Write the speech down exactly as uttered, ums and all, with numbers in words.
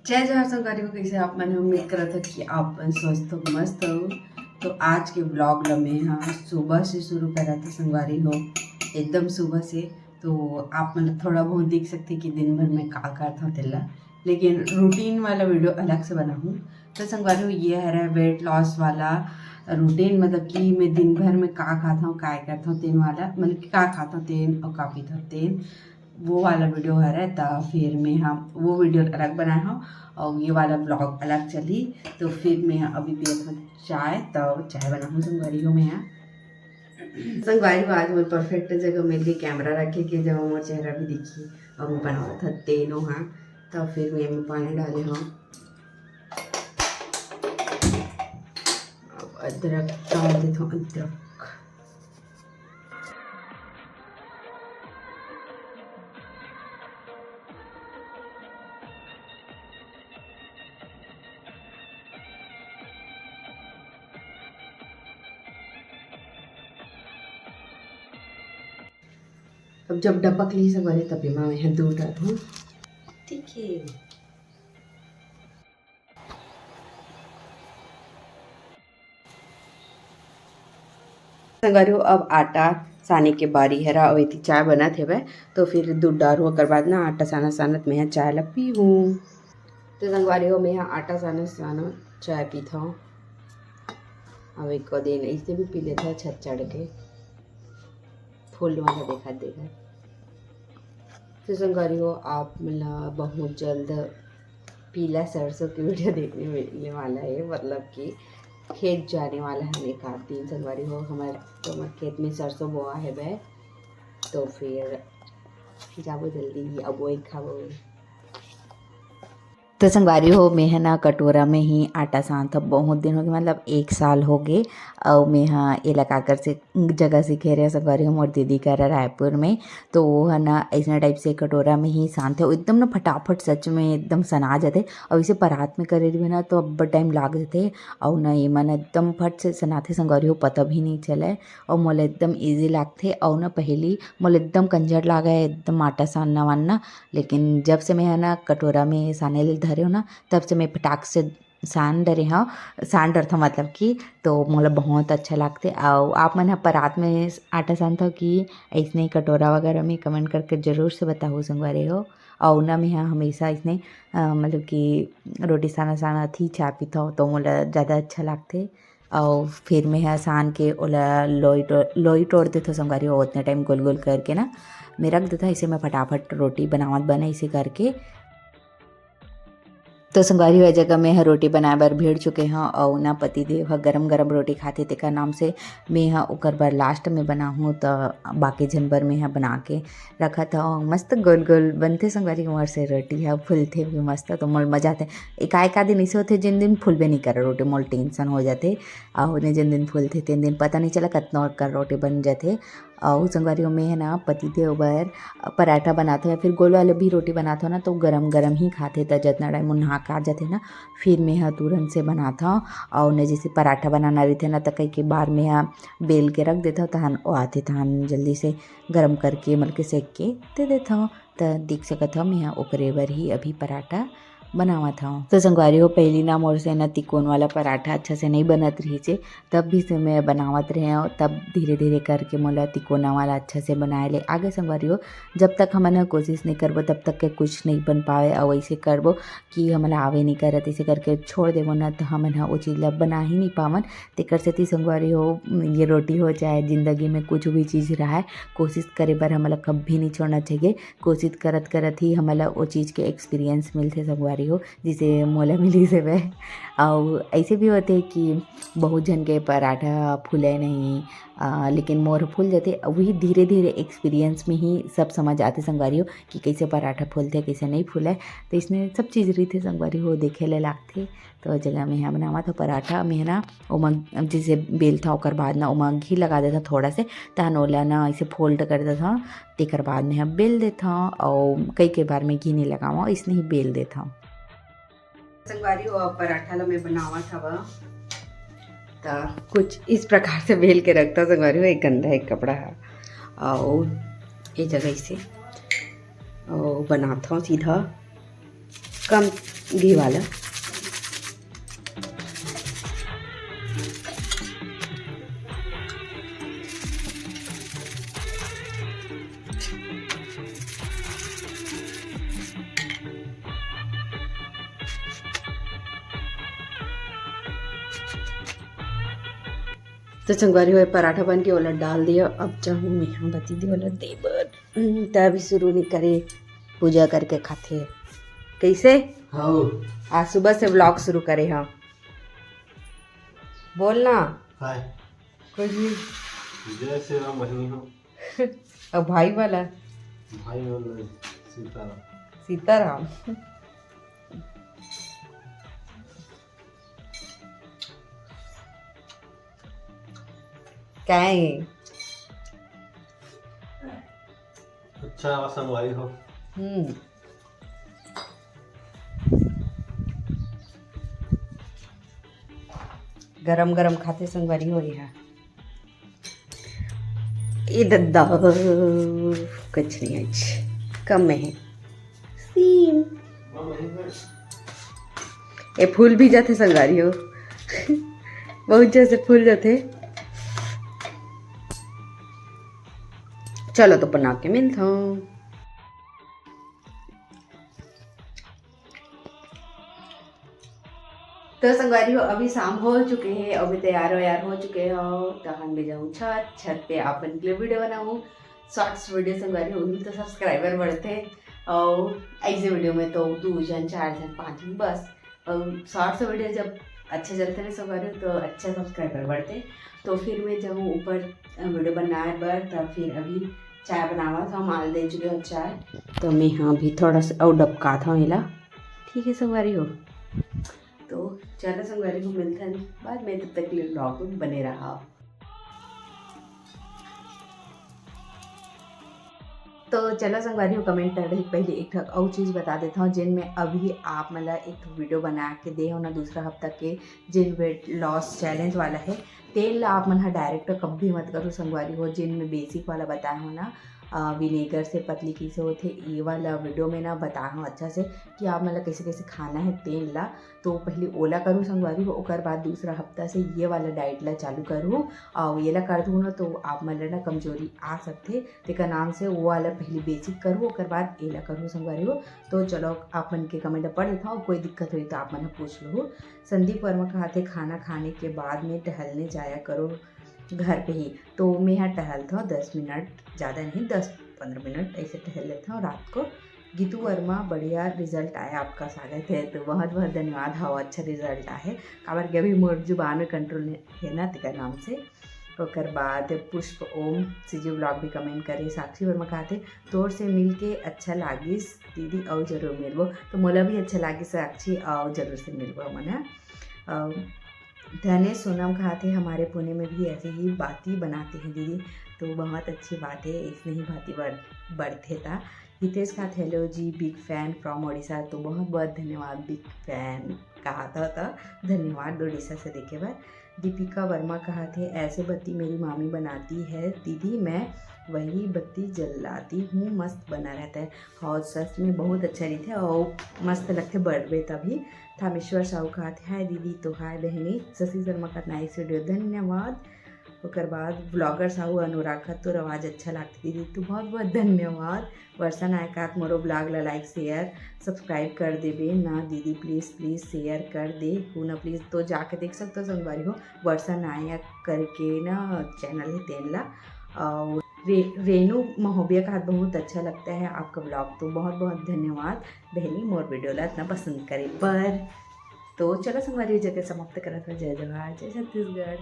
जय जोहार संगवारी हो, कइसे आप मन? उम्मीद करत हो कि आप मन स्वस्थ हो, मस्त हो। तो आज के vlog ल मैं ह सुबह से शुरू करत हो संगवारी हो, एकदम सुबह से। तो आप मन ल थोड़ा बहुत दिख सकथे कि दिन भर में का करत हव तेला, लेकिन routine वाला video अलग से बनाहूँ। तो संगवारी हो, ये हरे weight loss वाला routine, मतलब कि मैं दिन भर में का खात हव, काय करत हव तेन वाला, मतलब कि का खात हव तेन अउ का पीत हव तेन, वो वाला video हरे। त फिर मैं ह वो video अलग बनाए हव अउ ये वाला vlog अलग चलही। तो फिर मैं ह अभी पियत हव चाय, त चाय बनाहूँ संगवारी हो मैं ह। संगवारी हो, आज मोर perfect जगह मिल गे camera रखे के, जब मोर चेहरा भी दिखही। अउ मैं बनावत हव तेनो ह, त फिर मैं एमे पानी डाले हव। अब अदरक डाल देथव, अदरक। अब जब डपक लिही संगवारी, तब एमा मैं ह दूध डालहूँ। ठीक है। संगवारी हो, अब आटा साने के बारी हरे अउ एती चाय बनत हेवय, तो फिर दूध डारहूँ, ओकर बाद ना आटा सानत सानत मैं ह चाय ला पीहूँ। तो संगवारी हो, मैं ह आटा सानत सानत चाय पीथव। अब एको दिन अइसे भी पी लेथव छत चढ़ के, फूल वाला देखत देखत। तो संगवारी हो, आप मन ला बहुत जल्द पीला सरसों की video देखने मिलने वाला है, मतलब कि खेत जाने वाला है एक आध दिन संगवारी हो। हमर, तो हमर खेत में सरसों बोआ हेवय, तो फिर जाबो जल्दी, अब वही खाबो। तो संगवारी हो, मैं ह ना कटोरा में ही आटा सानथव, बहुत दिन हो गे, मतलब एक साल हो गे। अउ मैं ह एला काकर से जगह सीखे रहेंव संगवारी हो, मोर दीदी करा रायपुर में। तो वो ह ना अइसने type से कटोरा में ही सानथे, अउ एकदम ना फटाफट, सच में एकदम सना जाथे। अउ इसे परात में करे रहिबे ना, तो अब्बड़ time लाग जाथे। अउ ना एमन एकदम फट से सनाथे संगवारी हो, पता भी नहीं चलय। अउ मोला एकदम easy लागथे। अउ ना पहली मोला एकदम कंझट लागय एकदम आटा सानना वानना, लेकिन जब से मैं ह ना कटोरा में साने ले धरे हव ना, तब से मैं फटाक से सान डरे हव, सान डरथव, मतलब कि, तो मोला बहुत अच्छा लागथे। अउ आप मन ह परात में आटा सानथव कि अइसने ही कटोरा वगैरह में, comment करके जरूर से बताहू संगवारी हो। अउ ना मैं ह हमेशा अइसने, अ, मतलब कि रोटी सानत सानत ही चाय पीथव, तो मोला ज़्यादा अच्छा लागथे। अउ फिर मैं ह सान के ओला लोई टो-, लोई टोर देथव संगवारी हो, ओतने time गोल गोल करके ना मैं रख देथव। अइसे मैं फटाफट रोटी बनावत बने अइसे करके। तो संगवारी हो, ए जगह मैं ह रोटी बनाए बर भिड़ चुके हव, अउ ना पति देव ह गरम गरम रोटी खाथे, तेकर नाम से मैं ह ओकर बर last में बनाहूँ, त बाकी झन बर मैं ह बना के रखत हव। मस्त गोल गोल बनथे संगवारी, मोर से रोटी ह फूलथे भी मस्त, तो मोर मजा आथे। एका एका दिन अइसे होथे, जेन दिन फूलबे नइ करे रोटी, मोर tension हो जाथे। अउ ने जेन दिन फूलथे, तेन दिन पता नइ चला, कतना अकन रोटी बन जाथे। अउ संगवारी हो, मैं ह ना पति देव बर पराठा बनाथव या फिर गोल वाला भी रोटी बनाथव ना, तो गरम गरम ही खाथे, त जतना time ओ नहा के आ जाथे ना, फिर मैं ह तुरंत से बनाथव। अउ ने जैसे पराठा बनाना रहिथे ना, त कई के बार मैं ह बेल के रख देथव, तहन ओ आथे, तहन जल्दी से गरम करके, मतलब कि सेक के दे देथव। त देख सकत हव, मैं ह ओकरे बर ही अभी पराठा बनावत हव। तो संगवारी हो, पहली ना मोर से ना तिकोन वाला पराठा अच्छा से नइ बनत रहिस हे, तब भी से मैं बनावत रहेंव, तब धीरे धीरे करके मोला तिकोना वाला अच्छा से बनाए ले आगे संगवारी हो। जब तक हमन ह कोशिश नइ करबो, तब तक के कुछ नइ बन पावे। अउ अइसे करबो कि हमला आवे नइ करत, अइसे करके छोड़ देबो ना, त हमन ह ओ चीज ला बना ही नइ पावन। तेकर सेती संगवारी हो, ये रोटी हो चाहे जिंदगी में कुछ भी चीज रहय, कोशिश करे बर हमला कभी नइ छोड़ना चाहिए। कोशिश करत करत ही हमला ओ चीज के experience मिलथे संगवारी हो, जिसे मोला मिलिस हवय। अउ अइसे भी होथे कि बहुत झन के पराठा फूले नहीं, अ, लेकिन मोर फूल जाथे। वही धीरे धीरे experience में ही सब समझ आथे संगवारी हो कि कइसे पराठा फूलथे, कइसे नइ फूलय। त इसने सब चीज रहिथे संगवारी हो, देखे ले लागथे। तो जगह में ह बनावत हव पराठा, में ह ना ओमा जैसे बेलथव, ओकर बाद ना ओमा घी लगा देथव थोड़ा से, तहन ओला ना ऐसे fold कर देथव, तेकर बाद में ह बेल देथव। अउ कई कई बार में घी नहीं लगावव, इसने ही बेल देथव। संगवारी हो, अब पराठा ला मैं बनावत हव, त कुछ इस प्रकार से बेल के रखथव संगवारी हो, एक गंदा एक कपड़ा ह, अउ ये जगह इसे अउ बनाथव सीधा कम घी वाला। तो संगवारी हो, पराठा बन के ओला डाल दिया। अब जाहूँ मैं, हाँ, बती दी ओला दे बर। हम्म, त अभी शुरू नहीं करे, पूजा करके खाथे। कैसे? हाँ। आज सुबह से vlog शुरू करे, हाँ। बोलना। हाय। कुछ भी। जय श्री राम बहिनी हो। अब भाई वाला। भाई वाला सीताराम। सीताराम। क्या है? अच्छा, संगवारी हो। हम्म। गरम गरम खाथे संगवारी हो। यहाँ ए दद्दा, कुछ नहीं, आज कम में है सीन। ए फूल भी जाथे संगवारी हो। बहुत जोर से फूल जाथे। चलो तो बना के मिलता हूँ। तो संगवारी हो, अभी शाम हो चुके हैं, अभी तैयार वैयार हो चुके हो, तो हम भी जाऊँ छत, छत पे आप मन के लिए वीडियो बनाऊँ, शॉर्ट्स वीडियो संगवारी हो, उही तो सब्सक्राइबर बढ़थे। और ऐसे वीडियो में तो दो जन, चार जन, पाँच जन बस। और शॉर्ट्स वीडियो जब अच्छा चलते ना संगवारी हो, तो अच्छा सब्सक्राइबर बढ़थे। तो फिर मैं जाऊँ ऊपर, अ, वीडियो बनाए बर, तब फिर अभी चाय बनावत हूँ, माल दे चुके हो चाय। तो मैं हाँ अभी थोड़ा सा और डबकात हूँ एला। ठीक है संगवारी हो, तो चलो संगवारी हो, मिलथन बाद में, तब तक के लिए vlog में बने रहा। तो चलो संगवारी हो, comment पढ़े पहले एक ठक अउ चीज़ बता देता हूँ, जिन में अभी आप मन ला एक ठो वीडियो बना के दे हो ना दूसरा हफ्ता के, जिन weight loss challenge वाला है, तेल ला आप मन ह direct कभी मत करो संगवारी हो। जिन में basic वाला बताए हो ना, अ, vinegar से पतली कैसे होथे, ये वाला वीडियो में ना बताए हो अच्छा से कि आप मन ला कैसे कैसे खाना है तेल ला। तो पहले ओला करू संगवारी हो, ओकर बाद दूसरा हफ्ता से ये वाला diet ला चालू करू, और ये ला कर दू ना तो आप मन ला ना कमजोरी आ सकथे। तेकर नाम से वो वाला पहले basic करू, ओकर बाद एला करू संगवारी हो। तो चलो आप मन के comment पढ़ देता हूँ, कोई दिक्कत होई तो आप मन ह पूछ लो। संदीप वर्मा कहाथे, खाना खाने के बाद में टहलने जाया करो घर पे ही। तो मैं यहाँ टहलता हूँ दस मिनट, ज़्यादा नहीं, दस पंद्रह मिनट ऐसे टहल लेता हूँ रात को। गीतू वर्मा, बढ़िया result आया आपका, स्वागत है। तो बहुत बहुत धन्यवाद। हाँ, अच्छा result आए, काबर कि अभी मोर जुबान में control नहीं है ना, तेकर नाम से। ओकर बाद पुष्प ओम CG vlog भी comment करे। साक्षी वर्मा कहाथे, तोर से मिलके अच्छा लागिस दीदी, अउ जरूर मिलबो। तो मोला भी अच्छा लागिस साक्षी, अउ जरूर से मिलबो हमन ह। अउ धनेश सोनम कहाथे, हमारे पुणे में भी ऐसे ही बाती बनाते हैं दीदी। तो बहुत अच्छी बात है, ऐसने ही बाती बढ़-, बढ़थे ता। Hitesh कहाथे, hello ji, big fan from Odisha. तो बहुत बहुत धन्यवाद big fan कहाथा, तो धन्यवाद ओडिशा से देखे बर। दीपिका वर्मा कहाथे, ऐसे बत्ती मेरी मामी बनाती है दीदी, मैं वही बत्ती जलाती हूँ, मस्त बना रहता है। और सच में बहुत अच्छा रहिथे और मस्त लगथे बड़बे तभी। थामेश्वर साहू कहाथे, हाय दीदी, तो हाय बहनी। शशि शर्मा का nice video, धन्यवाद। ओकर बाद vlogger साहू अनुराग का, तोर आवाज़ अच्छा लागथे दीदी, तो बहुत बहुत धन्यवाद। वर्षा नायक कहाथे, मोरो vlog ला like share subscribe कर देबे ना दीदी, please please share कर दे हूँ ना please। तो जाके देख सकते हो संगवारी हो, वर्षा नायक करके ना channel है तेन ला। और रे-, रेनू महोबिया कहाथे, बहुत अच्छा लगता है आपका vlog। तो बहुत बहुत धन्यवाद बहनी मोर video ला इतना पसंद करे पर। तो चलो संगवारी हो, जगह समाप्त करत हो। जय जोहार, जय छत्तीसगढ़।